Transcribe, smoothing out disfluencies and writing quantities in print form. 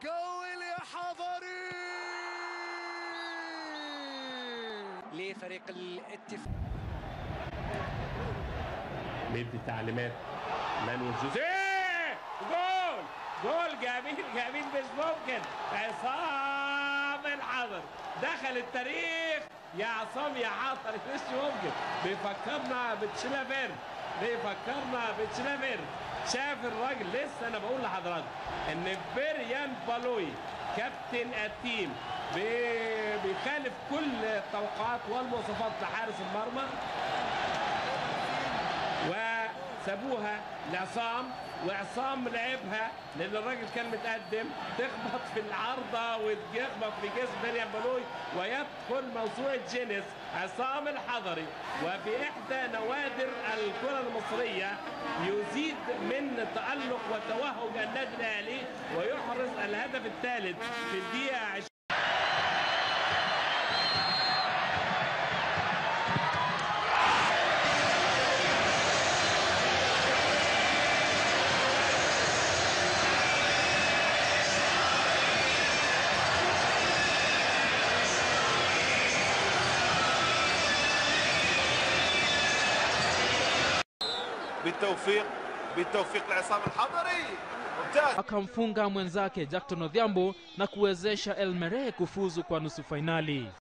جول يا حضري لفريق الاتفاق. بيدي تعليمات مانويل جوزيه. جول جول جميل جميل مش ممكن. عصام الحضري دخل التاريخ يا عصام يا حضري، مش ممكن. بيفكرنا بتشلافير، بيفكرنا بتشلافير. شاف الراجل، لسه انا بقول لحضراتكم ان بريان بالوي كابتن ال team بيخالف كل التوقعات والمواصفات لحارس المرمى، وسابوها لعصام، وعصام لعبها لان الراجل كان متقدم، تخبط في العارضة وتخبط في جسم بريان بالوي ويدخل موسوعة جينيس عصام الحضري. وفي احدى نوادر الكره المصرية يزيد من تالق وتوهج النادي الاهلي ويحرز الهدف الثالث في الدقيقة 20. بالتوفيق، بالتوفيق لعصام الحضري. ممتاز. Akamfunga mwenzake Jackton Odhiambo na kuwezesha El Merreikh kufuzu kwa nusu fainali.